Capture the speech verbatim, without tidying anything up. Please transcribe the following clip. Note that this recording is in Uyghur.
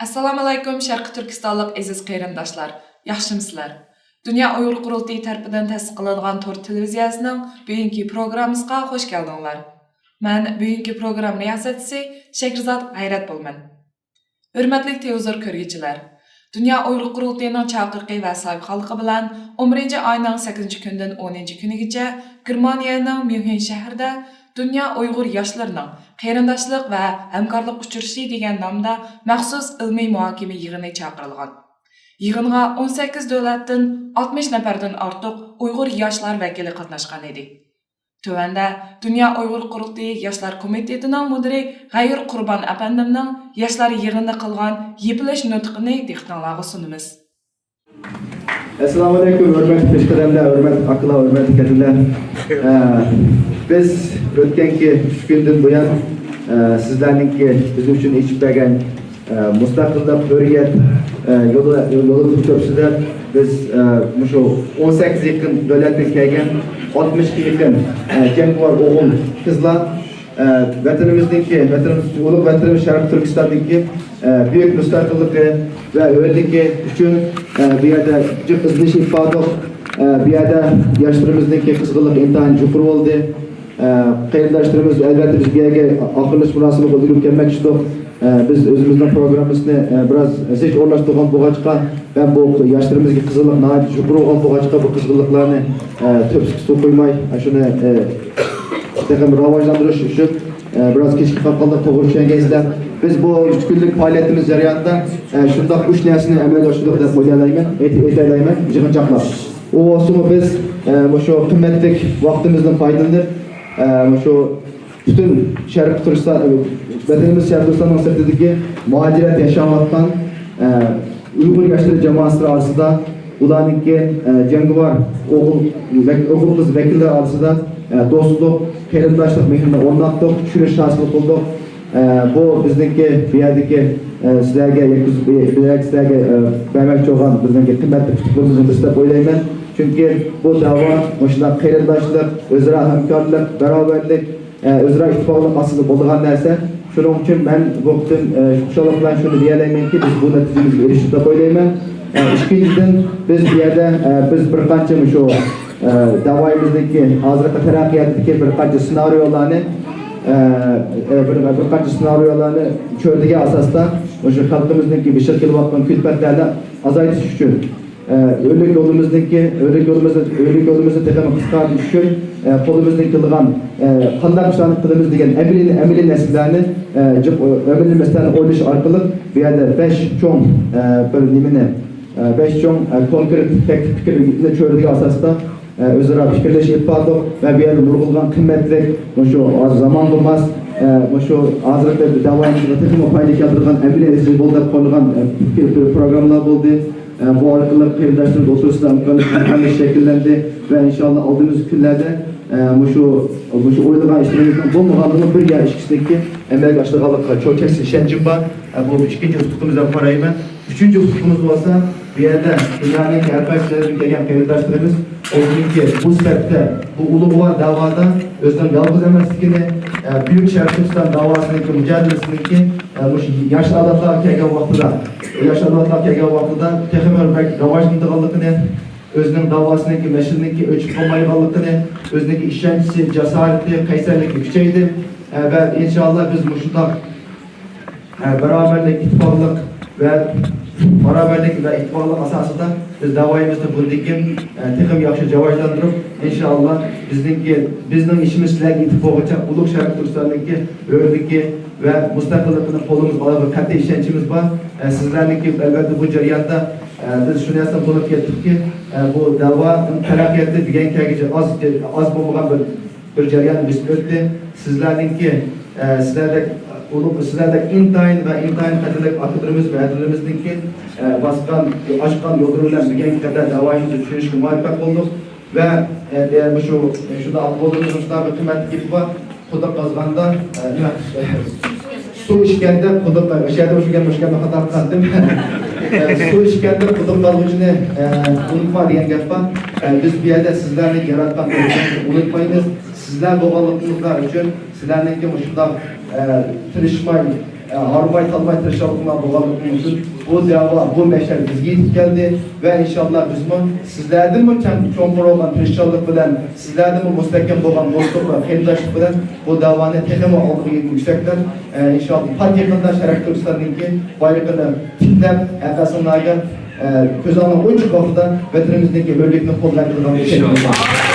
ئەسسالامۇئەلەيكۇم، شەرقىي تۈركىستانلىق ئەزىز قېرىنداشلار، ياخشىمۇسىلەر؟ دۇنيا ئۇيغۇر قۇرۇلتىيى تەرىپىدىن تەسىس قىلىنغان تور تېلېۋىزىيەسىنىڭ بۈگۈنكى پروگراممىسىغا خوش كەلدىڭلار. مەن بۈگۈنكى پروگرامما رىياسەتچىسى شەھرىزات غەيرەت بولىمەن. ھۆرمەتلىك تېلېۋىزور كۆرگۈچىلەر! دۇنيا ئۇيغۇر قۇرۇلتىيىنىڭ چاقىرىقى ۋە ساۋۇقخانلىقى بىلەن ئون بىرىنچى ئاينىڭ سەككىزىنچى كۈنىدىن ئونىنچى كۈنىگىچە گېرمانىيەنىڭ ميۇنخېن شەھىرىدە دۇنيا ئۇيغۇر ياشلىرىنىڭ قېرىنداشلىق ۋە ھەمكارلىق ئۇچرىشىشى دېگەن نامدا مەخسۇس ئىلمىي مۇھاكىمە يىغىنى چاقىرىلغان. يىغىنغا ئون سەككىز دۆلەتتىن ئاتمىش نەپەردىن ئارتۇق ئۇيغۇر ياشلار ۋەكىلى قاتناشقان ئىدى. تۆۋەندە دۇنيا ئۇيغۇر قۇرۇلتىيى ياشلار كومىتېتىنىڭ مۇدىرى غەيۇر قۇربان ئەپەندىمنىڭ ياشلار يىغىنىدا قىلغان يېپىلىش نۇتقىنى دىققىتىڭلارغا سۇنىمىز. ئەسسالامۇئەلەيكۇم، ھۆرمەتلىك پېشقەدەملەر، ھۆرمەتلىك ئاكىلار، ھۆرمەتلىك ھەدىلەر. ئە، بىز ئۆتكەنكى ئۈچ كۈندىن بۇيان، ئە، سىزلەرنىڭكى بىز ئۈچۈن ئېچىپ بەرگەن، ئە، مۇستەقىللىق، ھۆرىيەت، ئە، يولى، يولى توپىسىدا بىز، ئە، مۇشۇ ئون سەككىز يېقىن دۆلەتتىن كەلگەن ئاتمىشقا يېقىن، ئە، جەڭگىۋار ئوغۇل قىزلار، ئە، ۋەتىنىمىزنىڭكى، ۋەتىنىمىز، ئۇلۇغ ۋەتىنىمىز شەرقىي تۈركىستاندىكى، ئە، بۈيۈك مۇستەقىللىقى ۋە ھۆرلۈكى ئۈچۈن، ئە، بۇ يەردە جىق ئىزدىنىش ئېلىپ باردۇق. ئە، بۇ يەردە ياشلىرىمىزنىڭكى قىزغىنلىقى ئىنتايىن يۇقىرى بولدى. ئە، قېرىنداشلىرىمىز، ئەلۋەتتە، بىز بۇ يەرگە ئاخىرلىشىش مۇراسىمىغا ئۇيغۇنۇپ كەلمەكچىدۇق. ئە، بىز ئۆزىمىزنىڭ پروگراممىسىنى، ئە، بىراز زىچ ئورۇنلاشتۇرغان بولغاچقا، ھەم بۇ ياشلىرىمىزدىكى قىزغىنلىق ناھايىتى يۇقىرى بولغان بولغاچقا، بۇ قىزغىنلىقلارنى، ئە، تۆپىسىگە سۇ قۇيماي، ئە، شۇنى، ئە، تېخىمۇ راۋاجلاندۇرۇش ئۈچۈن، ئە، بىراز كېچىكىپ قالغانلىقى توغرا چۈشەنگەيسىلەر. بىز بۇ ئۈچ كۈنلۈك پائالىيىتىمىز جەريانىدا، ئە، شۇنداق ئۈچ نەرسىنى ئەمەلگە ئاشۇردۇق دەپ ئويلايمەن، ئېيت-، ئېيتالايمەن، يىغىنچاقلاپ. ئۇ بولسىمۇ بىز، ئە، مۇشۇ قىممەتلىك ۋاقتىمىزدىن پايدىلىنىپ، ئە، مۇشۇ پۈتۈن شەرقىي تۈركىستان، ۋەتىنىمىز شەرقىي تۈركىستاننىڭ سىرتىدىكى مۇھاجىرەت ياشاۋاتقان، ئە، ئۇيغۇر ياشلىرى جامائەتلىرى ئارىسىدا ئۇلارنىڭكى، ئە، جەڭگىۋار ئوغۇل، ۋەك-، ئوغۇل قىز ۋەكىللەر ئارىسىدا، ئە، دوستلۇق، قېرىنداشلىق مېھرىنى ئورناتتۇق، چۈشىنىش ھاسىل قىلدۇق. ئە، بۇ بىزنىڭكى بۇ يەردىكى، ئە، سىلەرگە يەتكۈزۈپ، بۇ يەردىكى سىلەرگە، ئە، بەرمەكچى بولغان بىزنىڭكى قىممەتلىك ئۇتۇقلىرىمىزنىڭ بىرسى دەپ ئويلايمەن. چۈنكى بۇ دەۋا مۇشۇنداق قېرىنداشلىق، ئۆزئارا ھەمكارلىق، باراۋەرلىك، ئە، ئۆزئارا ئىتتىپاقلىق ئاستىدا بولىدىغان نەرسە. شۇنىڭ ئۈچۈن مەن بۇ قېتىم، ئە، خۇشاللىق بىلەن شۇنى دېيەلەيمەنكى، بىز بۇ نەتىجىمىزگە ئېرىشتۇق دەپ ئويلايمەن. ئە، ئىككىنچىدىن، بىز بۇ يەردە، ئە، بىز بىر قانچە مۇشۇ، ئە، داۋايىمىزدىكى ھازىرقى تەرەققىياتتىكى بىر قانچە سېنارىيولارنى، ئە، ئە، بىر، بىر قانچە سېنارىيولارنى كۆرىدىغان ئاساستا مۇشۇ خەلقىمىزنىڭكى بېشىغا كېلىۋاتقان كۈلپەتلەرنى ئازايتىش ئۈچۈن، ئە، ھۆرلۈك يولىمىزنىڭكى، ھۆرلۈك يولىمىزنى، ھۆرلۈك يولىمىزنى تېخىمۇ قىسقارتىش ئۈچۈن، ئە، قولىمىزدىن كېلىدىغان، ئە، قانداق ئىشلارنى قىلىمىز دېگەن ئەمەلىي، ئەمەلىي مەسىلىلەرنى، ئە، جىق، ئەمەلىي مەسىلىلەرنى ئويلىشىش ئارقىلىق بۇ يەردە بەش چوڭ، ئە، بىر نېمىنى، ئە، بەش چوڭ، ئە، كونكرېت تەكلىپ پىكىرنى چۆرىدىگەن ئاساستا، ئە، ئۆزئارا پىكىرلىشىپ ئىپادىلەپ ۋە بۇ يەردە نۇرغۇنلىغان قىممەتلىك مۇشۇ زامانغا ماس، ئە، مۇشۇ ھازىرقى داۋايىمىزغا تېخىمۇ پايدا كەلتۈرىدىغان ئەمەلىي ئىزچىل بولدى دەپ قارىلىغان، ئە، پىكىر، پىر-، پروگراممىلار بولدى. ئە، بۇ ئارقىلىق قېرىنداشلىرىمىز ئوتتۇرىسىدا ھەمكارلىق، ھەمكارلىق شەكىللەندى ۋە ئىنشاللا ئالدىمىزدىكى كۈنلەردە، ئە، مۇشۇ، مۇشۇ ئويلىغان ئىشلىرىمىزنىڭ بولمىغانلىقىنى بىر يا ئىككىسىنىڭكى ئەمەلگە ئاشىدىغانلىقىغا چوڭ كەسكىن ئىشەنچىم بار. ئە، بۇ ئىككىنچى ئۇتۇقىمىز دەپ قارايمەن. ئۈچىنچى ئۇتۇقىمىز بولسا، بۇ يەردە دۇنيانىڭ ھەر قايسى جايلىرىدىن كەلگەن قېرىنداشلىرىمىز ئۆزىنىڭكى بۇ سەپتە، بۇ ئۇلۇغۋار دەۋادا ئۆزىنىڭ يالغۇز ئەمەسلىكىنى، ئە، بۈيۈك شەرقىي تۈركىستان داۋاسىنىڭكى مۇجادىلىسىنىڭكى، ئە، مۇشۇ ياش ئەۋلادلارغا كەلگەن ۋاقتىدا، ياش ئەۋلادلارغا كەلگەن ۋاقتىدا تېخىمۇ بەك راۋاجلىنىدىغانلىقىنى، ئۆزىنىڭ داۋاسىنىڭكى، مەشئىلىنىڭكى ئۆچۈپ قالمايدىغانلىقىنى، ئۆزىنىڭكى ئىشەنچىسى، جاسارىتى، قەيسەرلىكى كۈچەيدى. ئە، ۋە ئىنشاللا بىز مۇشۇنداق ئە، باراۋەرلىك، ئىتتىپاقلىق ۋە باراۋەرلىك ۋە ئىتتىپاقلىق ئاساسىدا بىز داۋايىمىزنى بۇندىن كېيىن، ئە، تېخىمۇ ياخشى راۋاجلاندۇرۇپ، ئىنشائاللا، بىزنىڭكى، بىزنىڭ ئىشىمىز سىلەرگە يېتىپ بولغۇچە ئۇلۇغ شەرقىي تۈركىستاننىڭكى ھۆرلۈكى ۋە مۇستەقىللىقىنى قولىمىزغا ئالار بىر قەتئىي ئىشەنچىمىز بار. ئە، سىزلەرنىڭكى، ئەلۋەتتە، بۇ جەرياندا، ئە، بىز شۇ نەرسىنى تونۇپ يەتتۇقكى، ئە، بۇ دەۋا تەرەققىياتى دېگەن كەلگۈچە ئاز، ئاز بولمىغان بىر بىر جەريان بېسىپ ئۆتتى. سىزلەرنىڭكى، ئە، سىلەردەك ئۇلۇغ، سىلەردەك ئىنتايىن ۋە ئىنتايىن قەدىرلىك ئاكىلىرىمىز ۋە ھەدىلىرىمىزنىڭكى، ئە، باسقان، ئاچقان يوللىرى بىلەن بۈگۈنكى قەدەر داۋايىمىزنى چۈشۈرۈشكە مۇۋەپپەق بولدۇق. ۋە، ئە، ئە، مۇشۇ، ئە، شۇنداق ئابدۇللىنىڭ شۇنداق بىر قىممەتلىك گېپى بار. قۇدۇق قازغاندا، ئە، نېمە، سۇ ئىچكەندە قۇدۇق، ئۆشەدە ئۆشىگەن، ئۆشكەندە خاتا قىلاتتىم. ئە، سۇ ئىچكەندە قۇدۇق قازغۇچىنى، ئە، ئۇنتۇما دېگەن گەپ بار. ئە، بىز بۇ يەردە سىزلەرنى ياراتقان ئۇنتۇمايمىز. سىزلەر بولغانلىقىڭىزلار ئۈچۈن سىلەرنىڭكى مۇشۇنداق، ئە، تىرىشماي، ھارماي-تالماي تىرىشچانلىقلار بولغانلىقى ئۈچۈن بۇ دەۋا، بۇ مەشئەل بىزگە يېتىپ كەلدى ۋە ئىنشاللا بىزمۇ سىزلەردىنمۇ چوڭ-، چوڭقۇر بولغان تىرىشچانلىق بىلەن، سىزلەردىنمۇ مۇستەھكەم بولغان دوستلۇق ۋە قېرىنداشلىق بىلەن بۇ دەۋانى تېخىمۇ ئالغا يۈكسەكلەپ، ئە، ئىنشاللا پات يېقىندا شەرقىي تۈركىستاننىڭكى بايرىقىنى تىكلەپ، ھەر قايسىڭلارغا، ئە، كۆزۈڭلار ئوچۇق ۋاقتىدا ۋەتىنىمىزدىكى ھۆرلۈكنى قولغا كەلتۈرىدىغان ئىنشاللا.